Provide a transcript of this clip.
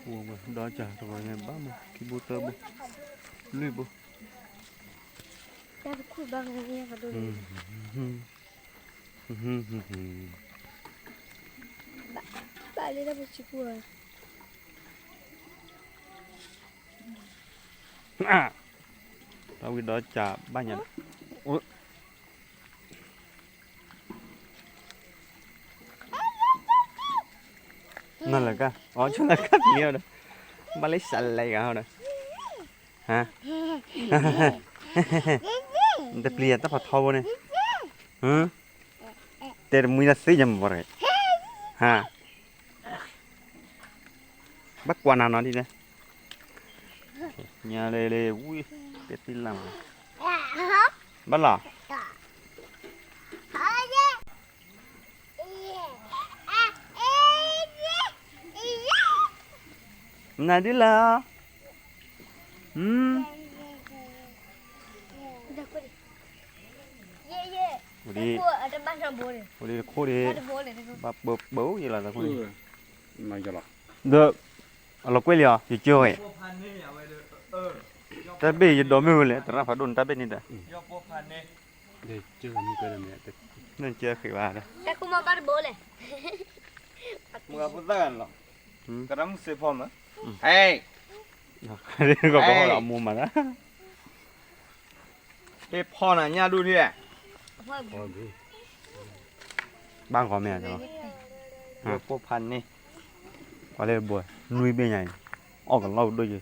ဒီးကၢ်တဂီၤညါဘၣ်မး ခံဘိသၢဘိ လွံၢ်ဘိ တၢ်တခိၣ်ဘၣ်ကညီကဒိၣ်န့ၣ် ဘၣ်လၢတၢ်ပစံးပူၤ တၢ်ဝံၤဒီးကၢ်ဘၣ်ညါဒီး နလၢကါ အီၤဆိလၢကါပျံၤအီၤဒီး ဘၣ်လၢစးလဲၤဂၤဟီဒီး ဟါ တပျံၤယၤတၢ်ဖးထီဘိန့ၣ် တဲတမှံလၢသ့ယမၤဘၣ်တဂ့ၤ ဟါ ဘၣ်ကွၢ်နၤနီၤဒ်လဲၣ် ညါလဲၤလဲၤဝံၤ တဲသ့လၢ်မး ဘၣ်လီၤ နၤဒ်လၢ အိၣ်ဒံး အိၣ်ဒံးတခိၣ်ဒံး ဘၣ်ပၢပၢယလီၤတခိၣ်န့ၣ် ဒီး အလီၤကွဲလံၤအီၤ ယကၢဝဲ တၢ်ဘ့ၣ်ယဒိးမ့ၢ်ဝဲလဲၣ် သရၣ်ဖးဒိၣ်န့ၣ်တၢ်ဘ့ၣ်န့ၣ်ဒီး နကၢဃ့ဘၣ်ဒီး မုၢ်ဂၤဖိသၣ်ဂၤလီၤ ကရၢမုၢ်စ့ဖီမး ဟဲ ကဘီလီၤအမိၢ်မးဒၣ် ဟ့ၣ်ဖီနၤညၣ်ဒူၣ်ထံၣ် ဘၣ်ဂီၤမ့ၢ်ဧါ ယပိာ်ဖးန့ၢ် ပှၤလၢဘိ နွံဘ့ၣ်ညါအံၤ အီၣ်ကလီၢ်ဒိၣ်ယဲ